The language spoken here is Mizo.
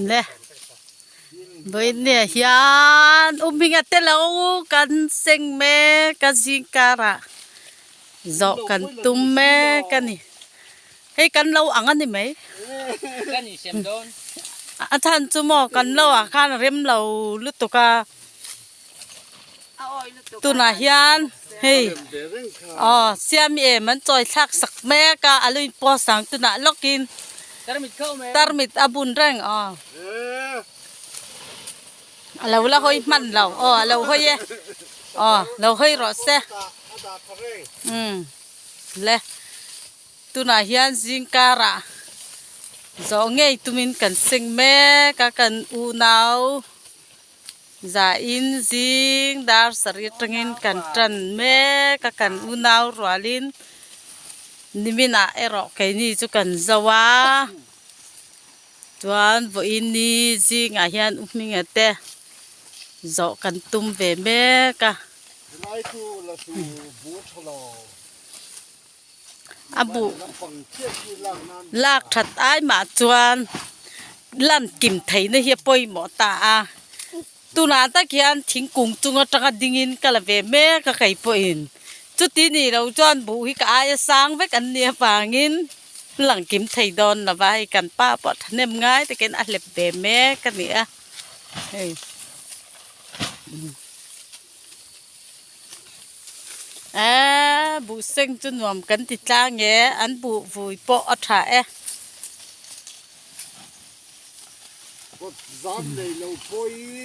Le vawinia hian u hminga te lo kan seng mek a zing karah zawh kan tum mek a ni hei kan lo ang a ni mai a chhan chu maw kan lo ah khan a rem lo lutuk a. Tunah hian hei aw siami em an chawi thlak sak mek a a lo in post ang tunah lawkin tarmit a bun reng aw a lo la hawi hman lo aw a lo hawi e aw lo hawi rawh se umm le tunah hian zingkarah zawh ngei tumin kan seng mek a kan unau. Zain zing dar sarih atangin kan tan mek a, kan unau rualin niminah erawh keini chu kan zo a, chuan vawiin ni zingah hian u hminga te zawh kan tum ve mek a. A buh lak that ai mah chuan lan kim theihna hi a pawimawh ta a, tunah tak hian thingkung chung atanga dingin ka la ve mek a kei pawhin chuti nih loh chuan buh hi ka aia sang vek an nih avangin lang kim thei dawn lo va, hei kan pa pawh thahnem ngai takin a hlep ve mek a ni a hei. Eee buh seng chu nuam kan ti tlang e an buh vui pawh a tha e. Kawt zam nei lo pawhin.